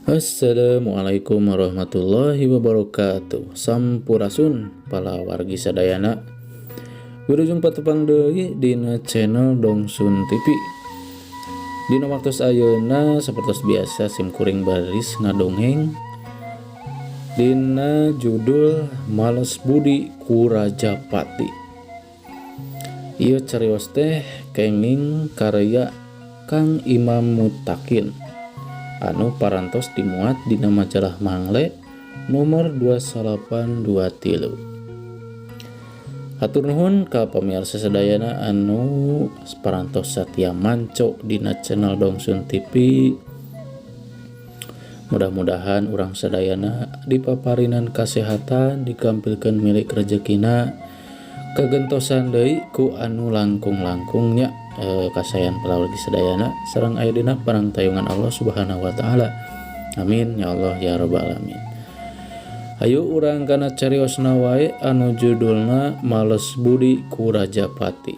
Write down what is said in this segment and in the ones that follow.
Assalamualaikum warahmatullahi wabarakatuh. Sampurasun pala wargi sadayana. Wilujeng patepang deui dina channel Dongsun TV. Dina waktu ayeuna sapertos biasa sim kuring baris ngadongeng dina judul Males Budi ku Rajapati. Ieu carios teh kenging karya Kang Imam Mutakin anu parantos dimuat dina majalah Mangle nomor 2823. Hatur nuhun ka pamirsa sadayana anu parantos satia manco dina channel Dongsun TV. Mudah-mudahan urang sadayana dipaparinan kasehatan, dikampilkeun milik rezekina, kagentosan deui ku anu langkung-langkungnya kasayan palawargi sadayana sareng aya dina parangtayungan Allah Subhanahu wa taala. Amin ya Allah ya rabbal alamin. Ayo urang kana cariosna wae anu judulna Males Budi ku Rajapati.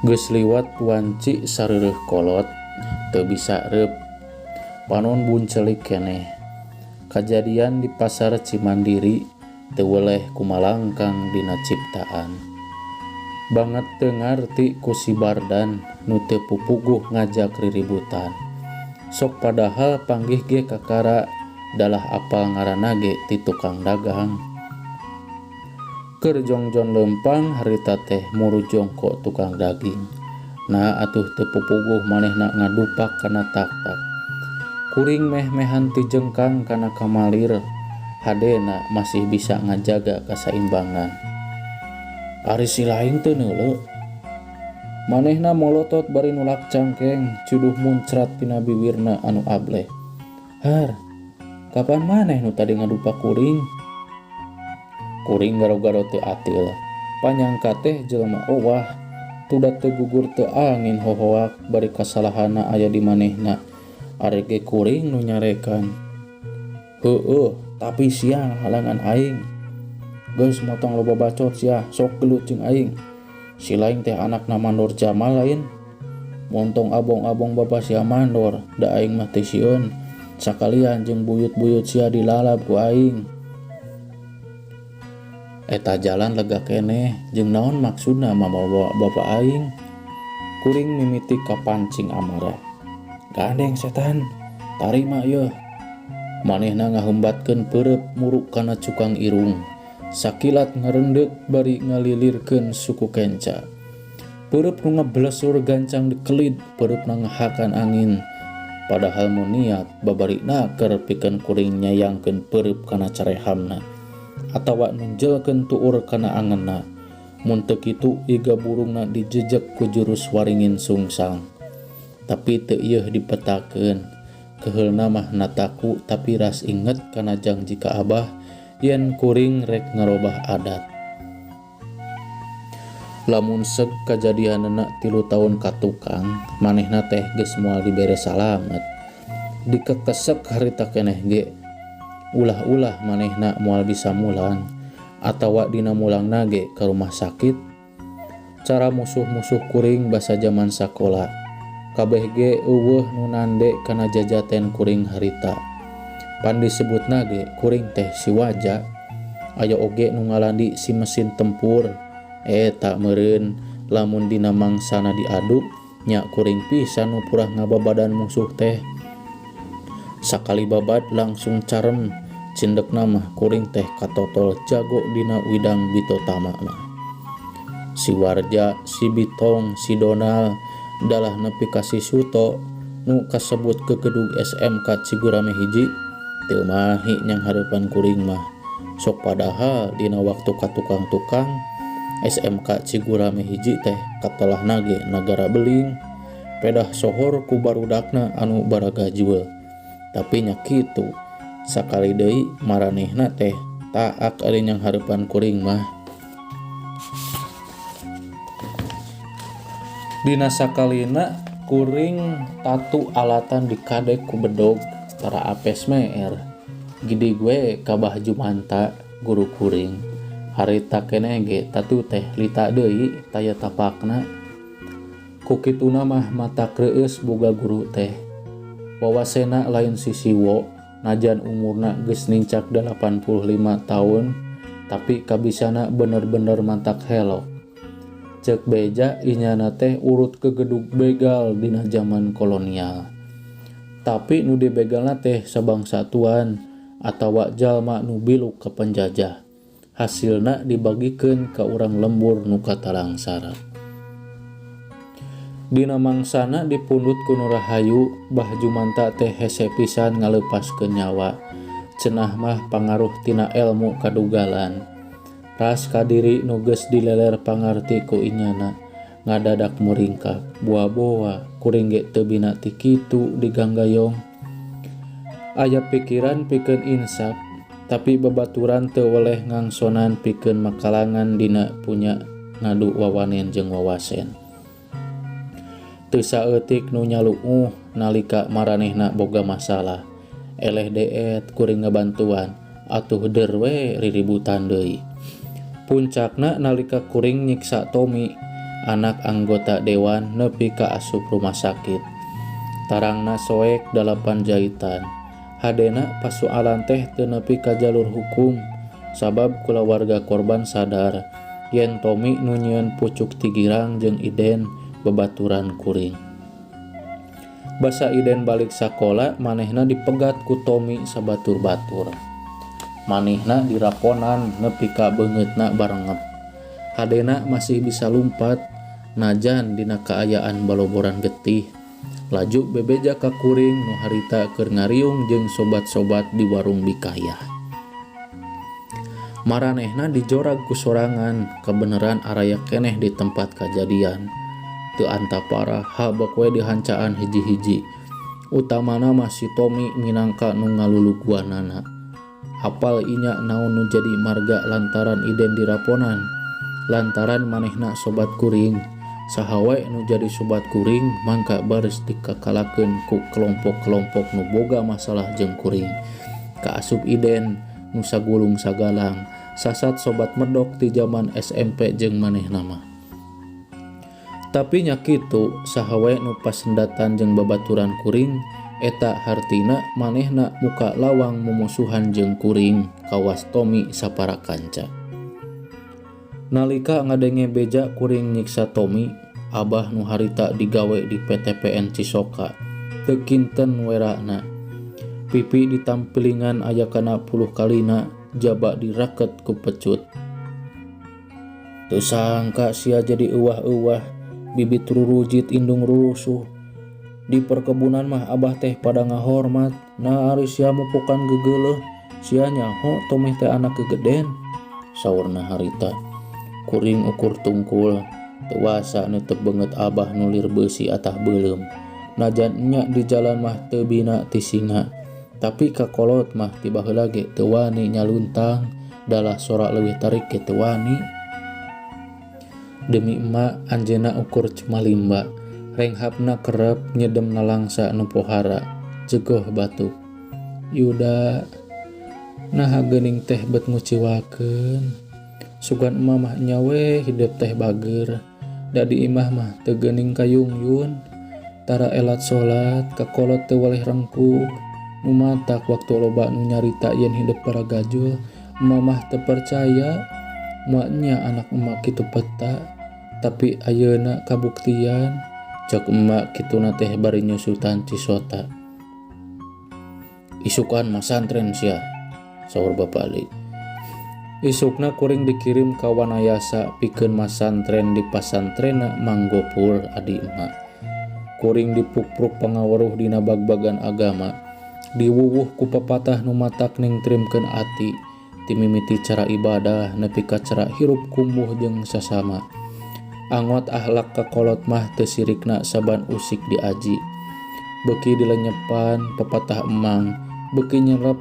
Geus liwat wanci sareureuh kolot teu bisa reup panon buncelik keneh. Kajadian di pasar Cimandiri teu weleh kumalangkang dina ciptaan. Banget teu ngarti ku si Bardan nu teu pupuguh ngajak riributan. Sok padahal panggih ge kakara dalah apal ngaranna ge ti tukang dagang. Keur jongjon leumpang harita teh muru jongko tukang daging. Nah atuh teu pupuguh manehna ngadupak kana tak-tak. Kuring meh-mehan ti jengkang kana kamalir, hadena masih bisa ngajaga kasaimbangan. Ari si lain teu neuleu. Manehna molotot bari nulak cangkeng, cuduh muncrat tina biwirna anu ableh. Har, kapan maneh nu tadi ngadupak kuring? Kuring garo-garo teu atil. Panyangka teh jelema owah, tudat teu gugur teu angin hohoak bari kasalahana aya di manehna. Ari ge kuring nu nyarekan. Heueuh, tapi sia halangan aing. Geus motong loba bacot sia, sok gelut jeung aing. Si lain teh anakna mandor Jamal lain. Montong abong-abong bapa sia mandor, da aing mah teu sieun. Sakalian jeung buyut-buyut sia dilalap ku aing. Eta jalan lega keneh, jeung naon maksudna mamawa bapa aing? Kuring mimiti kapancing amarah. Gandeng setan, tarima yeuh. Manehna ngahembatkeun peureup muruk kana cukang irung. Sakilat ngarendeuk bari ngalilirkeun suku kenca. Peureup nu ngablesur gancang dikelid, peureupna ngahakan angin. Padahal mun niat babari naker pikeun kuring nyayangkeun peureup kana carehamna atawa nunjelkeun tuur kana angenna. Mun teu kitu iga burungna dijejek ku jurus waringin sungsang. Tapi teu ieuh dipetakeun. Keheulna mah nataku tapi ras inget kana jangji ka abah yen kuring rek ngarobah adat. Lamun seg kajadianana 3 taun ka tukang, manehna teh geus moal dibere salamet. Dikekesek harita keneh ge. Ulah-ulah manehna moal bisa mulang atawa dina mulangna ge ka rumah sakit. Cara musuh-musuh kuring basa jaman sakola. Kabeh ge eueuh nu nande kana jajaten kuring harita. Pan disebutna ge kuring teh si waja. Aya oge nu ngalandi si mesin tempur. Eta meureun lamun dina mangsana diadu nya kuring pisan nu purah ngababadan musuh teh. Sakali babad langsung carem, cindekna mah kuring teh katotol jago dina widang bitotama mah. Si Warja, si Bitong, si Donal dalah nepi ka si Suto nu kasebut kegedug SMK Cigurame hiji teu mahi nyang hareupan kuring mah. Sok padahal dina waktu ka tukang-tukang SMK Cigurame hiji teh katelahna ge nagara beling, pedah sohor ku barudakna anu baragajul. Tapi nya kitu, sakali deui maranehna teh taak ari nyang hareupan kuring mah. Dina sakalina kuring tatu alatan dikadek ku bedog tara apes meer. Gidi gue ka Bah Jumanta guru kuring. Harita keneh ge tatu teh lita deui taya tapakna. Ku kituna mah matak reueus boga guru teh. Wawasena lain sisiwo, najan umurna geus nincak 85 taun, tapi kabisana bener-bener mantak helok. Ceuk beja inyana teh urut kegedug begal dina zaman kolonial. Tapi nu dibegalna teh sabangsa tuan atawa jalma nu biluk ka penjajah. Hasilna dibagikeun ka urang lembur nu katalangsara. Dina mangsana dipundhut ku nu rahayu, Bah Jumanta teh hese pisan ngaleupaskeun nyawa. Cenah mah pangaruh tina elmu kadugalan. Ras kadiri nu geus dileler pangarti ku inyana, ngadadak muringkak, boa-boa, kuring ge teu bina ti kitu diganggayong. Aya pikiran pikeun insaf, tapi babaturan teu weleh ngangsonan pikeun makalangan dina punya ngadu wawanen jeung wawasen. Teu saeutik nu nyaluuh nalika maranehna boga masalah. Eleh deet kuring ngabantuan, atuh deur we riributan deui. Puncakna nalika kuring nyiksa Tommy, anak anggota dewan nepi ka asup rumah sakit. Tarangna soek 8 jahitan. Hadena pasualan teh teu nepi ka jalur hukum, sabab kulawarga korban sadar yen Tommy nu nyieun pucuk tigirang jeung Iden babaturan kuring. Basa Iden balik sakola, manehna dipegat ku Tommy sabatur-batur. Manehna diraponan nepi ka beungeutna barengep. Hadena masih bisa lumpat najan dina kaayaan baloboran getih. Laju bebeja ka kuring nu harita keur ngariung jeung sobat-sobat di warung Bikayah. Maranehna dijorag ku sorangan, kebeneran araya keneh di tempat kajadian. Teu antapara habek we dihancaan hiji-hiji. Utamana mah si Tommy minangka nu ngaluluguanana. Apal inya naon nu jadi marga lantaran Iden diraponan, lantaran manehna sobat kuring. Saha wae nu jadi sobat kuring mangka baris dikakalakeun ku kelompok-kelompok nu boga masalah jeung kuring. Kaasup Iden nu sagulung sagalang, sasat sobat medok ti jaman SMP jeung manehna mah. Tapi nya kitu, saha wae nu pasendatan jeung babaturan kuring, eta hartina manehna muka lawang mumusuhan jeung kuring kawas Tommy sapara kanca. Nalika ngadenge beja kuring nyiksa Tommy, abah nu harita digawe di PTPN Cisoka, teu kinten werana. Pipi ditampilingan aya kana puluh kalina, jaba diraket ku pecut. Teu sangka sia jadi euwah-euwah, bibit rurujit indung rurusuh. Di perkebunan mah abah teh pada ngahormat, nah ari sia mupukan gegeuleuh, sia nyaho Tommy teh anak kegeden, saurna harita. Kuring ukur tungkul, teu wasa neuteub beungeut abah nu lir beusi atah beuleum. Najan nya di jalan mah teu bina ti singa, tapi kakolot mah ti baheula ge teu wani nyaluntang, dalah sora leuwih tarik ge teu wani. Demi emak anjeunna ukur cumalimba, renghapna kerep nyedem nalangsa nu pohara, jegoh batuk. Yuda, naha geuning teh bet nguciwakeun. Sugan emak mah nya we hidep teh bager, da di imah mah teu geuning kayungyun. Tara elat salat, kakolot teu waleh rengkuh. Nu matak waktu loba nu nyarita yen hidep paragajul, emak mah teu percaya. Maknya anak emak kitu peta, tapi ayeuna kabuktian. Cek emak kituna teh bari nyusutan cisota. Isukan masantren sia, saur Bapak Ali. Isukna kuring dikirim ka Wanayasa pikeun masantren di pasantrena Mang Gopur adi emak. Kuring dipukpruk pangaweruh dina bag-bagan agama, diwuwuh ku papatah nu matak ningtrimkeun ati, timimiti cara ibadah nepi ka cara hirup kumbuh jeung sasama. Angot ahlak kakolot mah teu sirikna saban usik diaji. Beuki dilenyepan papatah emang, beuki nyerep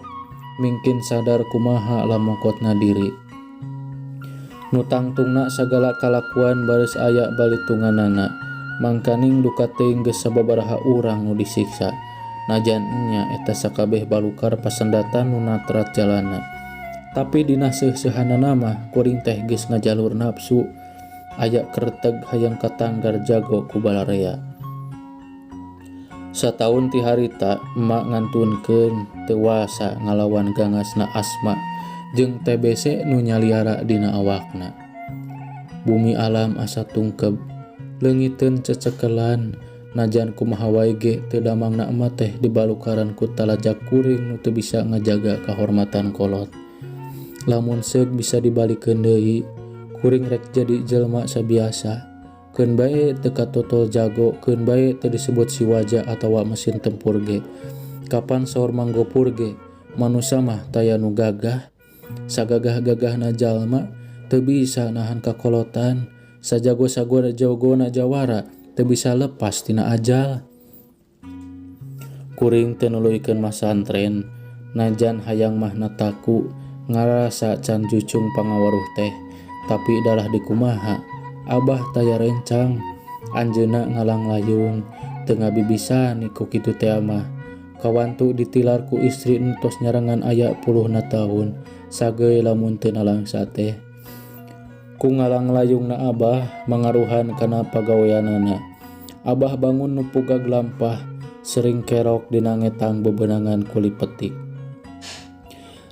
mingkin sadar kumaha lamokotna diri. Nu tangtungna sagala kalakuan baris aya balitunganana, mangkaning duka teuing geus sababaraha urang nu disiksa. Najan nya eta sakabeh balukar pasendatan nu natrat jalana. Tapi dina seuh-seuhanana mah kuring teh geus ngajalur nafsu. Aya kreteg hayang katanggar jago ku balarea. Sataun ti harita emak ngantunkeun teu wasa ngalawan gangasna asma jeung TBC nu nyaliara dina awakna. Bumi alam asa tungkeb, leungiteun cecekelan, najan kumaha wae ge teu damangna emak teh dibalukaran ku talajak kuring nu teu bisa ngajaga kahormatan kolot. Lamun seug bisa dibalikeun deui, kuring rek jadi jelma sabiasa. Keun bae teu katotol jago, keun bae teu disebut si waja atawa mesin tempur ge. Kapan saur Mang Gopur ge, manusa mah taya nu gagah. Sagagah-gagahna jalma teu bisa nahan kakolotan, sajago-jagona jawara teu bisa lepas tina ajal. Kuring teu nuluykeun masantren, najan hayang mah nataku ngarasa can jucung pangaweruh teh, tapi dalah dikumaha, abah taya rencang, anjeunna ngalanglayung, teu ngabibisani ku kitu tea mah. Kawantu ditilar ku istri nu tos nyarengan aya puluhna taun, sageuy lamun teu nalangsa teh. Ku ngalanglayungna abah mangaruhan kana pagaweanana. Abah bangun nu pugag lampah, sering kerok dina ngetang bebenangan kuli petik.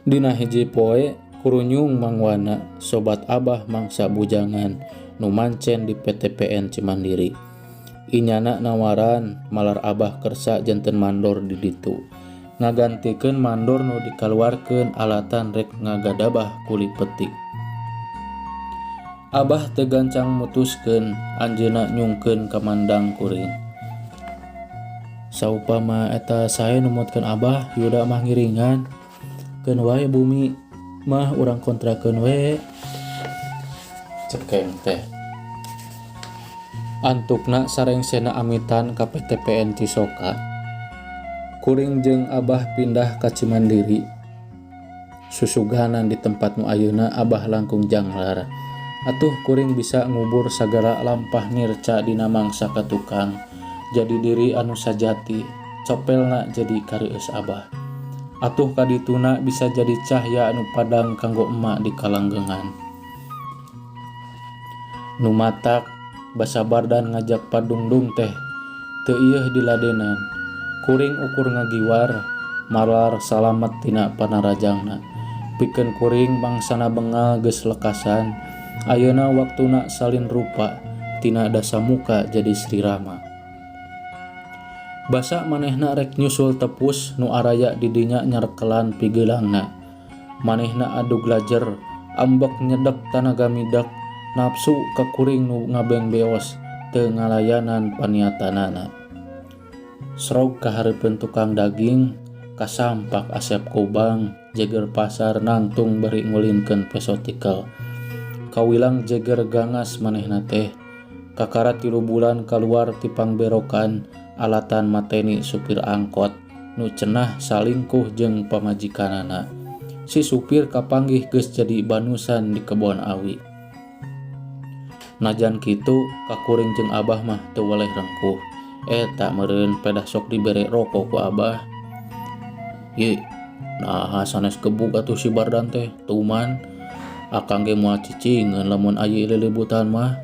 Dina hiji poe kurunyung Mang Wana, sobat abah mangsa bujangan nu mancen di PTPN Cimandiri. Inyana nawaran malar abah kersa janten mandor di ditu. Ngagantikeun mandor nu dikaluarkeun alatan rek ngagadabah kuli petik. Abah teu gancang mutuskeun, anjeunna nyungkeun kamandang kuring. Saupama eta sae numutkeun abah, Yuda mah ngiringan. Keun wae bumi mah urang kontrakeun we. Cekeng teh. Antukna sarengsena amitan ka PTPN Cisoka. Kuring jeung abah pindah ka Cimandiri. Susuganan di tempat nu ayeuna abah langkung janglar. Atuh kuring bisa ngubur sagala lampah nirca dina mangsa ka tukang. Jadi diri anu sajati, copelna jadi kareueus abah. Atuh kadituna bisa jadi cahya anu padang kanggo emak di kalanggengan. Nu matak basa Bardan ngajak padungdung teh teu ieuh diladenan. Kuring ukur ngagiwar, malar salamet tina panarajangna. Pikeun kuring mangsana bengal geus lekasan, ayeuna waktuna salin rupa tina Dasamuka jadi Sri Rama. Basa manehna rek nyusul tepus nu araya di dinya nyarekelan pigeulangna. Manehna adug lajer, ambek nyedek tanaga midak, nafsu ka kuring nu ngabengbeos teu ngalayanan paniatanana. Srog ka hareupeun tukang daging, kasampak Asep Kubang, jeger pasar nangtung bari ngulinkeun peso tikel. Kawilang jeger gangas manehna teh. Kakara 3 bulan kaluar ti pangberokan alatan mateni supir angkot nu cenah salingkuh jeung pamajikanana. Si supir kapanggih geus jadi banusan di kebon awi. Najan kitu kakuring jeung abah mah teu weleh rengkuh. Eta meureun pedah sok dibere rokok ku abah. Ye, naha sanes gebug atuh si Bardan teh, tuman. Akang ge moal cicingeun lamun aya lilibutan mah.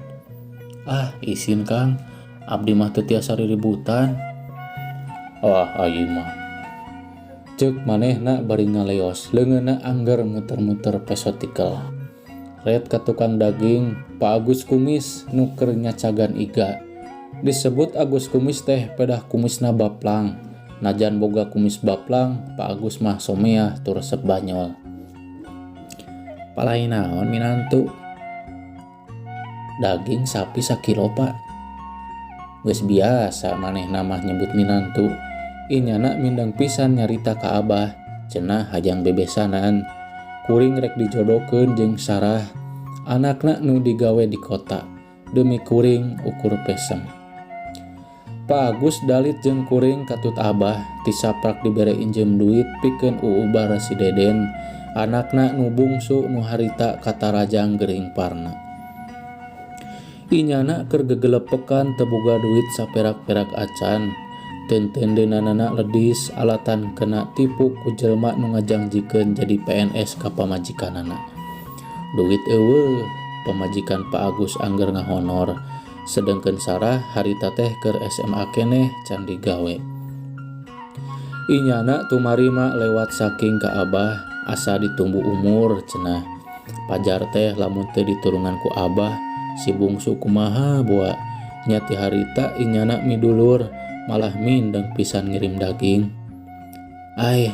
Ah, isin Kang, abdi mah teu tiasa riributan. Ah, ayeuna mah. Ceuk manehna bari ngaleos, leungeunna angger muter-muter peso tikel. Ret ka tukang daging, Pak Agus Kumis nu keur nyacagan iga. Disebut Agus Kumis teh pedah kumisna baplang. Najan boga kumis baplang, Pak Agus mah someah tur resep banyol. Palai naon minantu? Daging sapi sakilo, Pak. Geus biasa manehna mah nyebut minantu. Inyana mindeng pisan nyarita ka abah, cenah hayang bebesanan. Kuring rek dijodohkeun jeung Sarah, anakna nu digawe di kota. Demi kuring ukur peseng. Pak Agus dalit jeung kuring katut abah, tisaprak dibere injem duit pikeun uubar si Deden, anakna nu bungsu nu harita katarajang gering parna. Inyana keur gegelepekan teu boga duit saperak-perak acan. Teunteuneunana ledis alatan kena tipu ku jelma nu ngajangjikeun jadi PNS ka pamajikanana. Duit eueuh, Pamajikan Pak Agus angger ngahonor. Sedengkeun Sarah harita teh keur SMA keneh can digawe. Inyana tumarima lewat saking ka Abah asa ditumbu umur cenah. Pajar teh lamun teu ditulungan ku Abah si bungsu kumaha boa. Nya ti harita inyana midulur malah mindeng pisan ngirim daging. Ai,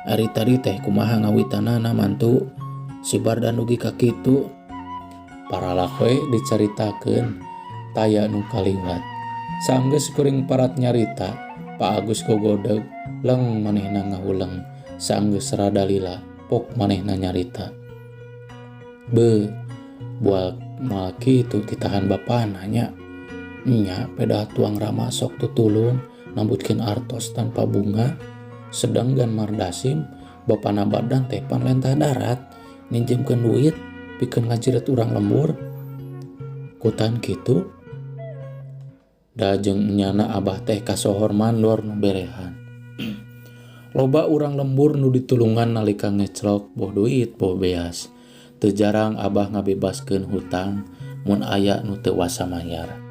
ari tadi teh kumaha ngawitanana mantu? Si Bardan dugi ka kitu. Paralak we dicaritakeun taya nu kaliwat. Sanggeus kuring parat nyarita, Pak Agus gogodeg leng manehna ngahuleng. Sanggeus rada lila, pok manehna nyarita. Beuh, bual moal kitu titahan bapana nya. Nya pedah tuang rama sok tutulung nambutkeun artos tanpa bunga. Sedangkan Mardasim bapana Bardan teh pan lentah darat ninjemkeun duit pikeun ngajiret urang lembur. Kutan kitu da jeung enyana Abah teh kasohor mandor nu berehan. Loba urang lembur nu ditulungan nalika ngeclok boh duit boh beas. Teu jarang Abah ngabebaskeun hutang mun aya nu teu wasa mayar.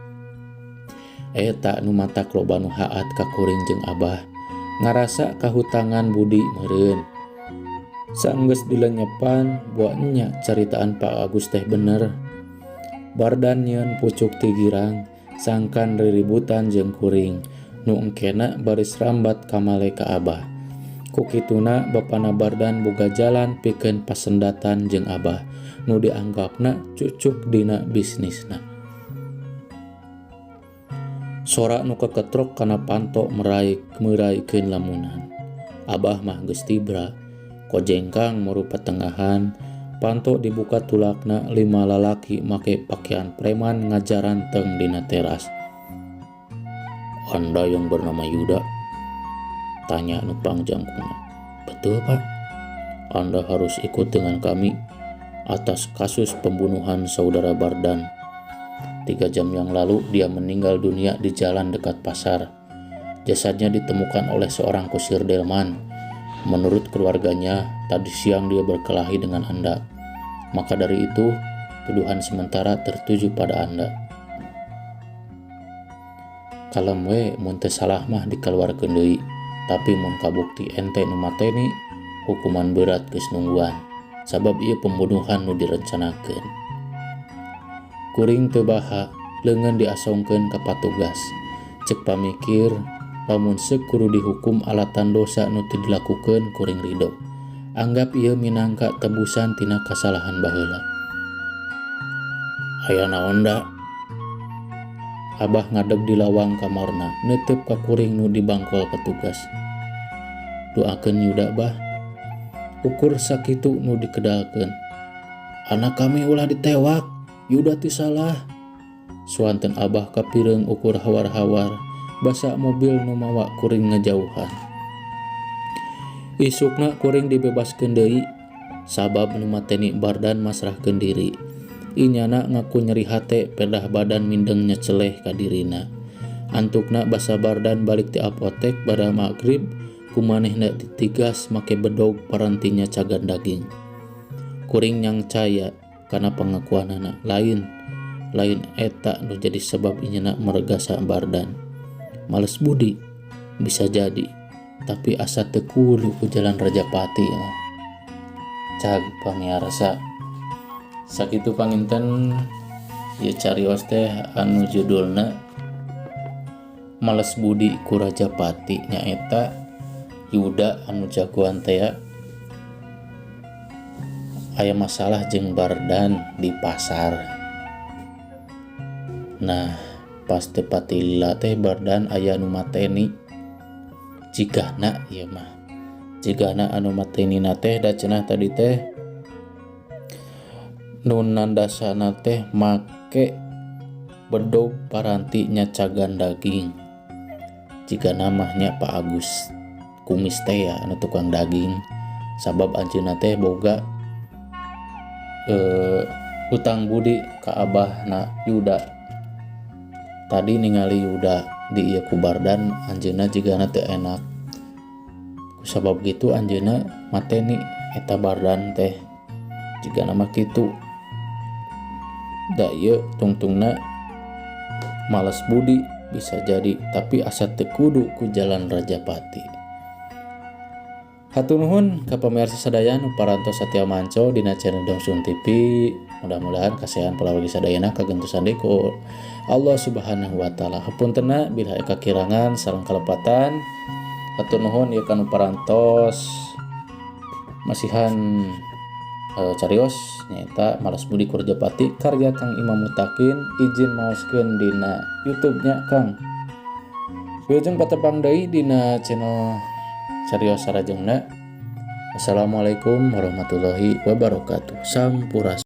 Eta nu matak loba nu haat ka kuring jeung Abah ngarasa kahutangan budi meureun. Sanggeus dilenyepan boa nya caritaan Pak Agus teh bener. Bardan nyieun pucuk ti girang sangkan riributan jeung kuring nu engkena baris rambat kamale ka Abah. Ku kituna bapana Bardan boga jalan pikeun pasendatan jeung Abah nu dianggapna cucuk dina bisnisna. Sora nu keketrok kana panto meraikeun lamunan. Abah mah geus tibra, kojengkang maru patengahan, panto dibuka tulakna 5 lalaki make pakaian preman ngajaranteng dina teras. Anda yang bernama Yuda? Tanya nu pangjangkungna. Betul, Pak. Anda harus ikut dengan kami atas kasus pembunuhan saudara Bardan. 3 jam yang lalu dia meninggal dunia di jalan dekat pasar. Jasadnya ditemukan oleh seorang kusir delman. Menurut keluarganya, tadi siang dia berkelahi dengan Anda. Maka dari itu, tuduhan sementara tertuju pada Anda. Kalem we mun teu salah mah dikaluarkeun deui, tapi mun kabukti ente nu mateni, hukuman berat geus nungguan. Sabab ieu pembunuhan nu direncanakeun. Kuring teu baha, leungeun diasongkeun ka patugas. Cek pamikir, lamun seuk kudu dihukum alatan dosa nu teu dilakukeun kuring ridho. Anggap ieu minangka tebusan tina kasalahan baheula. Aya naon da? Abah ngadeg di lawang kamarna, neuteup ka kuring nu dibangkol petugas. Doakeun Yuda bah. Ukur sakitu nu dikedalkeun. Anak kami ulah ditewak, Yuda ti salah. Suanten Abah kapireung ukur hawar-hawar, basa mobil nu mawa kuring ngejauhan. Isukna kuring dibebaskeun deui, sabab nu mateni Bardan masrahkeun diri. Inyana ngaku nyeri hate pedah badan mindeng nyeceleh ka dirina. Antukna basa Bardan balik ti apotek pada maghrib, kumanehna ditigas make bedog parantinya cagan daging. Kuring nyangcaya kana pengakuanana lain eta nu jadi sebab inyana meregasa Bardan. Males budi bisa jadi, tapi asa teu kudu ku jalan Rajapati mah. Cag pamiarsa. Sakitu panginten ieu carios teh anu judulna Males Budi ku Rajapati, nyaeta Yuda anu jagoan teh ya. Aya masalah jeung Bardan di pasar. Nah, pas teu patilila teh Bardan aya nu mateni. Jigana ieu mah. Jigana anu matenina teh da cenah tadi teh nu nandasana teh make bedog paranti nyacagan daging. Jigana mah nya Pak Agus kumis teh ya anu tukang daging. Sabab anjeunna teh boga hutang budi ka abahna Yuda. Tadi ningali Yuda di ieu ku Bardan, anjeunna jigana teu enak. Kusabab gitu anjeunna mateni eta Bardan teh. Jigana mah kitu. Da ieu tungtungna males budi bisa jadi, tapi asa teu kudu ku jalan Rajapati. Hatur nuhun ka pamirsa sadaya nu parantos satia manco dina channel Dongsun TV. Mudah-mudahan kasehan palawargi sadayana kagentosan deui ku Allah Subhanahu wa Taala. Hapuntenna bila aya kakirangan sareng kalepatan. Hatur nuhun ieu ka nu parantos masihan carios nyaeta Malas Budi ku Rajapati karya Kang Imam Mutakin. Izin maoskeun dina YouTube-nya, Kang. Wilujeng patepang deui dina channel carios sarajengna. Assalamualaikum warahmatullahi wabarakatuh. Sampurasun.